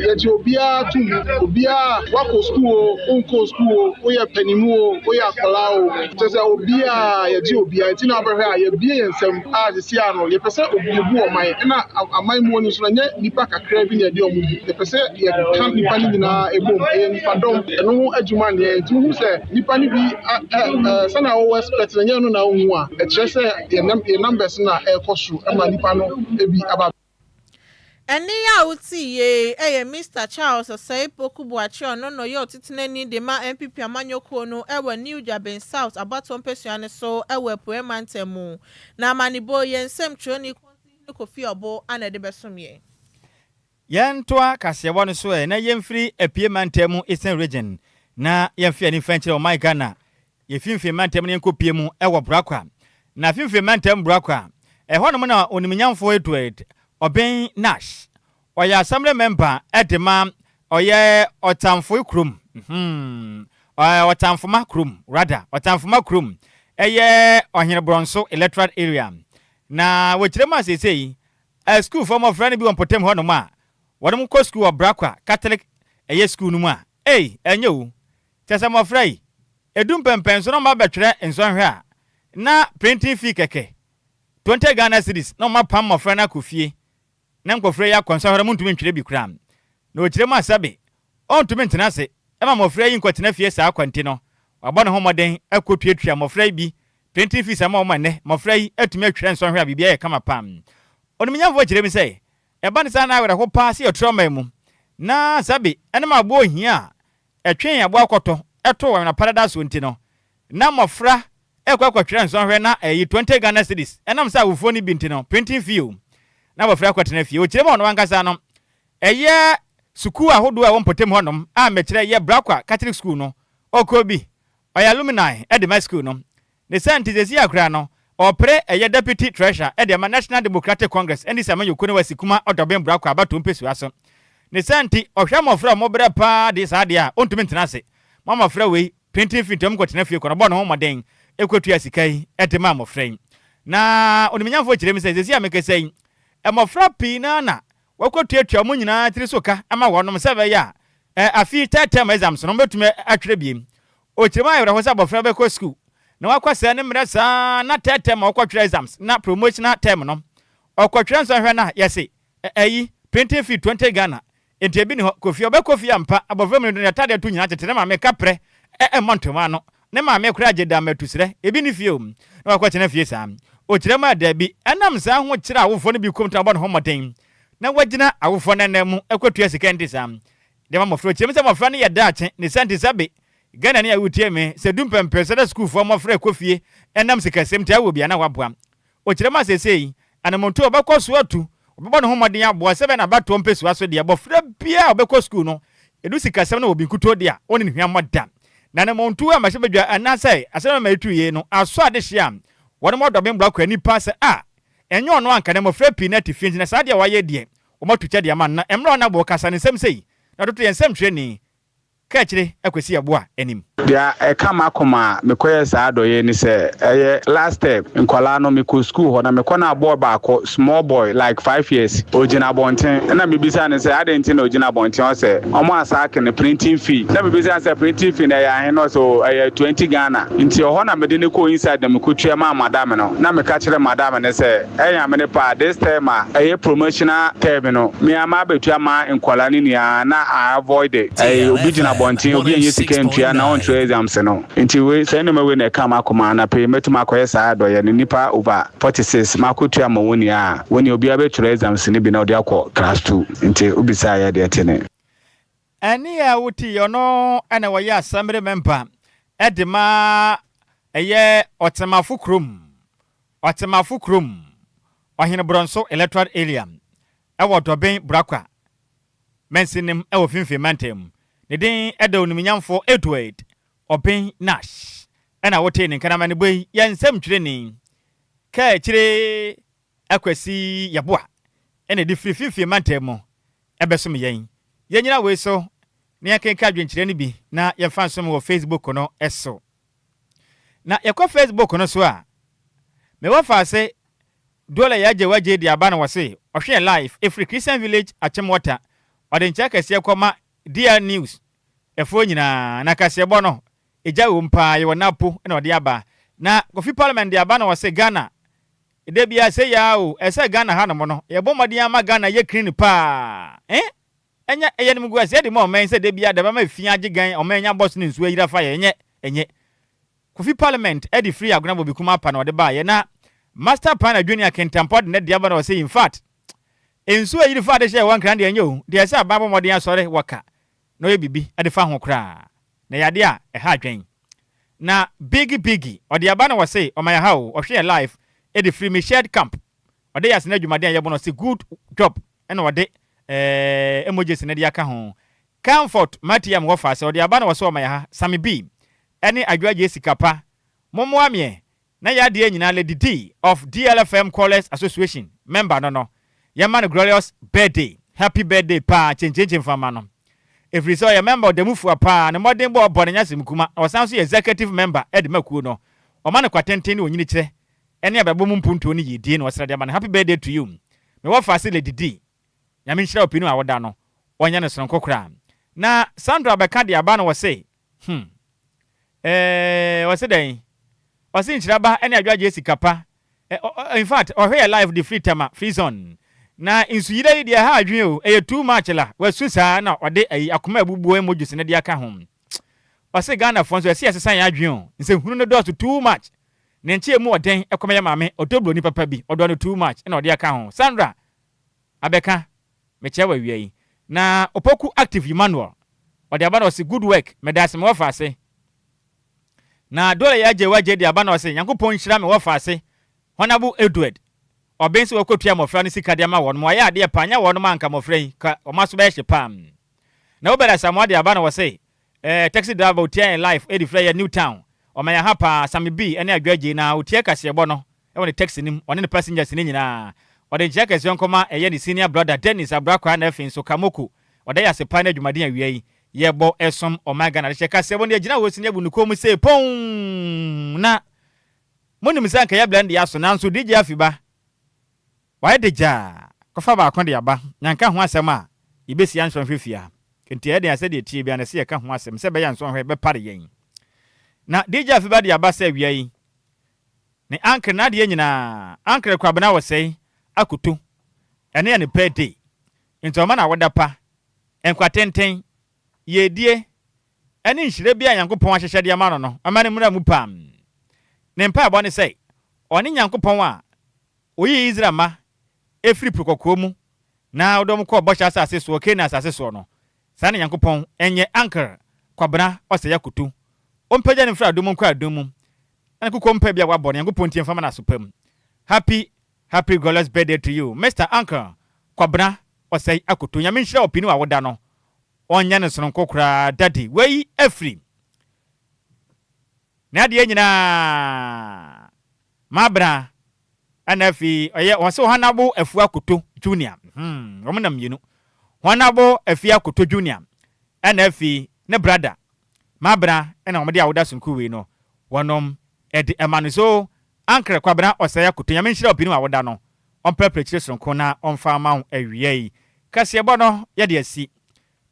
yɛgye obiara tum. Obiara wakɔ school o, nkɔ school o, woyɛ panimu o, woyɛ akwadaa o, kyerɛ sɛ obiara yɛgye obiara. Eti na abɛhwɛ a yɛbie yɛn nsam a sisi ano yɛpɛ sɛ obi ebu ɔman. Ɛna aman mu no nso na nyɛ nipa kakra bi na yɛde ɔmo bu. Yɛpɛ sɛ yɛka nipa no nyinaa ebom, ɛyɛ nipadɔm. Ɛno ho adwuma neɛ nti wohu sɛ nipa no bi ɛ ɛ sɛnea wɔwɔ expect na nyɛ no na wohu a ɛkyerɛ sɛ yɛn numbers na ɛrekɔ soro ɛma nipa no ebi aba. Ɛne a wotii yie ɛyɛ Mr Charles Osei Poku Boakye. Ɔno na ɔyɛ ɔtetenani de ma NPP amanyɔkuo no ɛwɔ New Juaben South abatoɔ mpasua no so ɛwɔ Apuei mantam mu. Na amanebɔ yɛn nsɛm twerɛni Kɔntihene Kofi Ɔbo ana ɛde bɛsom yɛn. Yɛntoa kaseɛbɔ no so ɛ na yɛmfiri Apue mantam mu, Eastern Region, na yɛmfi ani mfa nkyerɛ ɔman Ghana. Yɛfimfini mantam no, yɛnkɔpie mu ɛwɔ Brakwa. Na fimfini mantam Brakwa ɛhɔnom na onimnyamfoɔ Edward Ɔbɛn Nash, ɔyɛ assembly member ɛde ma ɔyɛ Ɔtamfo kurom, Ɔtamfoma kurom rather, Ɔtamfoma kurom, ɛyɛ Ɔhene Borɔnso electoral area. Na wɔkyerɛ mu a seesei sukuufoɔ mmɔfra no bi wɔ mpɔtam hɔnom a wɔn kɔ sukuu wɔ Brakwa Catholic ɛyɛ sukuu no mu a, ei, ɛnyɛ o, kyɛ sɛ mmɔfra yi edu mpɛmpɛn so na wɔn abɛtwerɛ nsɔnhwɛ a, na printing fee kɛkɛ 20 Ghana cedis na wɔn apam mmɔfra no akɔ fie na nkɔfra yi akɔ nsɔhwɛ mu ntumi ntwerɛ bi koraa. Na wɔkyerɛ mu asabe ɔntumi ntena ase ɛma mmɔfra yi nkɔtena fie saa akwanti no, wabɔ ne ho mmɔden akɔtuatua mmɔfra yi bi printing fees ama wɔn. Ɛnɛ mmɔfra yi atumi atwerɛ nsɔhwɛ a biribi ayɛ kama pam. Onimnyamfoɔ kyerɛ mi sɛ ɛba ne saa na awerɛho paa sɛ yɛtrɛ ɔman mu na sabe ɛnam aboɔ ohia a ɛtwe aboa kɔtɔ ɛto wɔn aparada so nti no, na mmɔfra ɛkɔ akɔtwerɛ nsɔhwɛ na ɛyi 20 Ghana cedis, ɛnam sɛ awofoɔ no bi nti no, printing fee o, na mmɔfra akɔtena fie. Wɔkyerɛ mu a ɔno ankasa no ɛyɛ sukuu ahodoɔ a ɛwɔ mpɔtam hɔnom a mɛkyerɛ yɛ Brakwa Catholic School no, ɔkɔ bi, ɔyɛ alumni ɛde ma school no. Ne sɛ nti sɛsi akora no ɔpere ɛyɛ deputy treasurer ɛde ama National Democratic Congress ɛne sɛ amanyɔkuo no wasi kuma Ɔdɔben Brakwa abato mpɛsua so. Ne sɛ nti ɔhwɛ mmɔfra a ɔmɔbrɛ paa de saa deɛ a ɔntumi ntena ase ma mmɔfra wei printing fee nti ɔmo kɔtena fie kɔ no, ɔbɔ ne ho mmɔden ɛkɔtua sika yi ɛde ma mmɔfra yi. Na onimnyamfoɔ kyerɛ mi sɛ sɛsi a mekasa yi, mmɔfra pii naa na wɔkɔtuatua ɔmo nyinaa tiri so ka ama wɔnom sɛ ɛbɛyɛ a afi third term exams no ɔmbɛtumi atwerɛ biem. Ɔkyerɛ mu ayɛwerɛho sɛ abɔfra bɛkɔ school na wakɔ sɛ ne mmerɛ saa na third term a wɔkɔtwerɛ exams na promotional term no ɔkɔtwerɛ nsɔhwɛ no a yɛse ɛyi printing fee 20 Ghana nti ebi ni hɔ. Kofi ɔbɛkɔ fie ampa, abɔfra mu no ne atadeɛ to nyinaa tete ne maame kaprɛ ɛmmɔ ntoma ano. Ne maame koraa gye da mmatusrɛ, ebi nni fie o, na wakɔtena fie saa. Ɔkyerɛ mu a, dabi. Ɛnam saa ahokyerɛ a awofoɔ no bi kɔm nti na wɔbɔ ne ho mmɔden na wɔagyina awofoɔ no ananmu akɔtua sika nti saa de ma mmɔfra. Ɔkyerɛ mu sɛ mmɔfra no yɛ daakye, ne saa nti sɛbe Ghanani a wotie me, sɛ du mpɛmpɛ sɛ na sukuufoɔ mmɔfra rekɔ fie ɛnam sikasɛm nti awɔ bi a na waboa. Ɔkyerɛ mu a seesei anammɔntuo a ɔbɛkɔ so atu, ɔbɛbɔ ne ho mmɔden aboa sɛ ɛbɛyɛ n'abatoɔ mpɛsua so deɛ abɔfra biara a ɔbɛkɔ sukuu no, ɛdu sikasɛm no wɔ obi nkutoo de a, ɔnni no hwammɔ da. Na anammɔntuo a mmarahyɛbadwa anaasɛ asɛm a ɛma yɛtu yei no asɔ adehyeɛ a wɔnom ɔdɔ bembra kɔ ani paa sɛ a ɛnyɛ ɔno anka na mmɔfra pii no ate fie nti na saa adeɛ a wayɛ deɛ wɔatu kyɛ de ama no na mmerɛ a ɔnabɔ ɔkasa ne nsɛm sei na ɔtoto yɛn nsɛmtwerɛni Kaakyire Akwasi Yeboah anim. Deɛ ɛka m'akoma a mekɔyɛɛ saa adɔeɛ yi ne sɛ, ɛyɛ last term, nkwadaa no mekɔ sukuu hɔ na mekɔ na boy baako, small boy like 5 years, ɔgyina abɔnten. Ɛna mebisaa no sɛ adɛn nti na ɔgyina abɔnten, ɔsɛ wɔn asaake no printing fee. Na mebisaa no sɛ printing fee no ɛyɛ ahe na ɔsɛ oh ɛyɛ 20 Ghana. Nti ɛhɔ na mede no kɔɔ inside na mekɔtua maa madam no. Na meka kyerɛɛ madam no sɛ ɛyɛ me ne paa this term a ɛyɛ promotional term no, me ara mabɛtua ma nkwadaa no nyinaa na I avoid it. Ɛyɛ obi gyina abɔnten, obi ɛnyɛ sika ntua na ɔntwerɛ exams no. Nti wei, saa nneɛma wei na ɛka m'akoma anapa yi, mɛtumi akɔyɛ saa adɔeɛ no, nnipa over 46 makɔtua ma wɔn nyinaa a, wɔn nyinaa obiara bɛtwerɛ exams no bi na ɔde akɔ class 2. Nti wobisaeɛ deɛ ɛte ne. Ɛnne a wote yi, ɔno na ɔyɛ assembly member de ma ɛyɛ Ɔtemafo kurom, Ɔtemafo kurom, Ɔhene Borɔnso electoral area wɔ Dɔben Brakwa mansinim wɔ Finfin mantam. Ne din da Onimnyamfo Edward Obeng Nash ɛna wotee ne nka no amanebɔ yi yɛ nsɛmtwerɛni Kaakyire Akwasi Yeboah ɛna ɛde firi Finfin mantam mu ɛbɛsom yɛn. Yɛnyina wei so na yɛnkenkan adwenkyerɛ no bi na yɛmfa nsom wɔ Facebook no so. Na yɛkɔ Facebook no so a, mewɔ faase Duola Yagye Wagye de aba no wɔse ɔhwɛ yɛn live ɛfiri Christian Village Achimota. Ɔde nkyɛ kɛseɛ kɔma DR News ɛfoɔ nyinaa na kaseɛbɔ no ɛgya wom paa yɛwɔ Napo na ɔde aba. Na Kofi Parliament de aba no wɔse Ghana da biara sei aa o ɛsɛ Ghana ha nom no yɛbɔ mmɔden ama Ghana yɛ clean paa eh ɛnyɛ ɛyɛ animguaseɛ de ma ɔman sɛ da biara da bɛma efi agye gan ɔman nya bɔs ne nsuo ayiri afa yɛ ɛnyɛ ɛnyɛ Kofi Parliament de firi Agona Bobi Kuma apa na ɔde baeɛ na Master Pana Junior Kintampo de ne de aba na ɔse in fact nsuo ayiri fa ade hyɛ ɛwɔ Nkran deɛ ɛnyɛ o deɛ ɛsɛ aban bɔ mmɔden asɔre wɔ ka na ɔyɛ biribi de fa ho koraa na ɛyɛ adeɛ a ɛha adwen na Biggie Biggie ɔde aba na ɔse ɔma yɛ ha o ɔhwɛ yɛ live de firi Mished Camp ɔde yɛ asene adwumaden a yɛbɔ no ɔse good job ɛna ɔde eh, emojis no de aka ho. Comfort Matiam wɔ fa sɛ ɔde aba na ɔsɛ ɔma yɛ ha Sammy B ɛne Adwoa Gyee sika pa mommoa meɛ na yɛ adeɛ nyinaa Lady D of DLFM Callers Association member no no yɛmma no glorious birthday happy birthday paa kyenkyenkyen fa ma no ɛfiri sɛ ɔyɛ member ɔda mu fua paa ne mmɔden bɔ ɔbɔ no nyɛ asɛm kuma na ɔsan nso yɛ executive member de ma kuo no ɔma no kwatenten ne onyinikyerɛ ɛne abrabɔ mu mpuntuo ne yiedie na ɔsrɛ de ama no happy birthday to you me wɔfa ase Lady D Nyame nhyira wo pii no a woda no ɔnyɛ no sononko koraa na Sandra bɛka de aba no wɔse hmm eh ɔse dɛn ɔse nhyira ba ɛne adwagyeɛ sika pa eh, in fact ɔhwɛ yɛ live de firi Tema free zone na nsuyire yi deɛ ɛha adwene o ɛyɛ too much la wasu saa na ɔde ayi akoma abubuo emojis no de aka ho ɔse Ghanafoɔ nso ɛse yɛsesa yɛn adwene o nsɛnhunu no dɔɔso too much ne nkyɛn mu ɔdɛn ɛkɔmɛ yɛ maame ɔdɔ buroni papa bi ɔdɔ no too much ɛna ɔde aka ho Sandra abɛka mekyerɛ wɔ awia yi na Opoku Active Emmanuel ɔde aba na ɔse good work medase me wɔfa ase na Dole yɛ agye wagye de aba na ɔse Nyankopɔn nhyira me wɔfa ase Honourable Edward ɔben sɛ wɔkɔtua mmɔfra no sika de ama wɔn mo ayɛ adeɛ paa nyɛ wɔn anka mmɔfra yi ka wɔn aso bɛyɛ hye paa na Obed Asamoah de aba na ɔse eh, taxi driver otia yɛn life ɛde fira yɛ New Town ɔma yɛn ha paa Sammy B ɛne Adwo Agyei na otia kaseɛbɔ no ɛwɔ ne taxi no mu ɔne ne passengers no nyinaa ɔde nkyea kɛseɛ nkɔma ɛyɛ ne senior brother Dennis Abrakwa na afei nso Kamoko ɔda yɛ ase paa ne adwumaden awia yi yɛbɔ ɛsom ɔman Ghana de hyɛ kaseɛbɔ no yɛgyina hɔ sini abu ne kɔn mu sei pɔn na monim sɛ anka yɛ blend aso nanso DJ Afiba wayɛ de gyaa kɔfa baako de aba nyanka ho asɛm a yɛbɛsi ansɔnhwɛ fia nti ɛyɛ den a sɛdeɛ tie bia na sɛ yɛka ho asɛm sɛ ɛbɛyɛ ansɔnhwɛ bɛpare yɛn na DJ Afiba de aba sɛ awia yi ne uncle n'adeɛ nyinaa uncle Kwabena wɔsɛe akoto ɛne yɛ ne birthday nti ɔma na awoda pa nkwa tenten yɛdie. ne nhyira biara a Nyankopɔn ahyehyɛ de ama no no, ɔmma no mmra mu paa. Ne mpaebɔ ne sɛ, ɔne Nyankopɔn a oyii Israel mma firii Po Kɔkɔɔ mu na ɔde wɔn kɔɔ Bɔhyɛ Asase soɔ, Canaan asase soɔ no, saa na Nyankopɔn nyɛ Anker Kwabena Ɔsɛe Akoto. Ɔmpagya no mfiri adom mu nkɔ adom mu, na ne kokoam mpae bi a wabɔ no, Nyankopɔn ntie mfa mma no aso pa mu. Happy Happy glorious birthday to you Mister Uncle Kwabena Ɔsɛe Akoto. Nyame nhyira wo pii ne w'awoda no ɔnyɛ no sononko koraa Daddy. Wei afiri n'adeɛ nyinaa Mabena ɛna afei ɔyɛ wɔn sɛ Honourable Afua Akoto Junior hmm wɔn nam mmienu Honourable Afia Akoto Junior ɛna afei ne brother Mabena ɛna wɔn de awoda sononko wei no wɔnom ɛde ɛma no so Ankrɛ Kwabena Ɔsɛe Akoto Nyame nhyira wo binom a woda no ɔmprɛprɛ kyire soronko na ɔmfa mma wo awia yi kaseɛbɔ no yɛde asi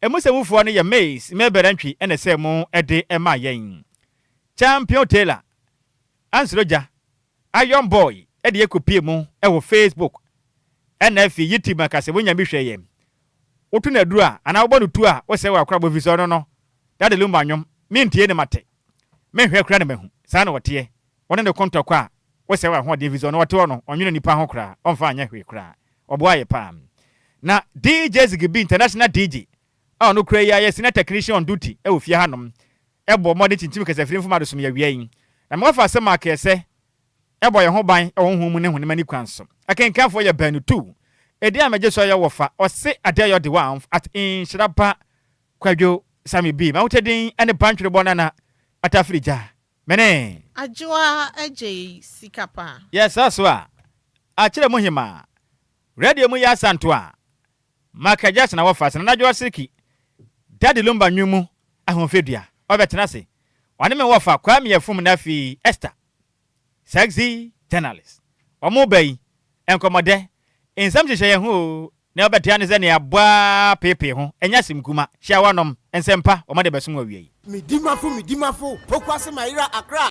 Emu sɛmufoɔ no yɛ Mace Mabel Antwi ɛna ɛsɛɛ mu de maa yɛn Champion Taylor Ansuro Gya Iron Boy de yɛ kɔpie mu wɔ Facebook ɛna afei YouTube ma kaseɛbɔ nya bi hwɛ yɛn Woto no aduro a anaa wobɔ no tuo a wosɛe w'akorabɔ efisɛ ɔno no Daddy Lumba nnwom mentie ne mate menhwɛ koraa na mahu saa na ɔteɛ Ɔne ne ko ntɔkwa a, wosɛe w'ahoɔden efisɛ ɔno ɔte hɔ no, ɔnnwene nnipa ho koraa, ɔmfa nyɛ hwee koraa. Ɔboa yɛ paa. Na DJ Ziggy B, international DJ, a ɔno koraa yi ara yɛ senior technician on duty wɔ fie hanom, bɔɔ mmɔden kyinkyim kasafiri mfom adesom yi awia yi. Na mewɔ fa sɛ Mark Ɛsɛ bɔ yɛn ho ban wɔ honhom mu ne honam ani kwan so. Akenkanfoɔ yɛ baanu tu. Edin a megye so yɛ Wɔfa Ɔse Adeayɔ Dewanf at Nhyira Ba Kwadwo Sammy B. M'ahotɛ din ne Bantwerebɔ Nana Atafiri Gya. Mene. Adwoa gyei sika paa. Yɛ saa so a, akyerɛ mu hemaa. Radio mu yɛ asanto a, Michael Jackson a wɔfa ase Nana Adwoa Siriki, Daddy Lumba nnwom mu ahoɔfɛ dua, ɔbɛtena ase. Ɔne me wɔfa Kwame Afum na afei Esther, sexy journalist. Wɔn ba yi, nkɔmmɔdɛ, nsɛm hyehyɛ yɛn ho oo, Nea ɔbɛte ara ne sɛ nea abɔ ara peepee ho, ɛnyɛ asɛm kuma. Hyia wɔnom, nsɛm pa, wɔde bɛsom wo awiei. Medimafo medimafo, Pokuase mayera Accra.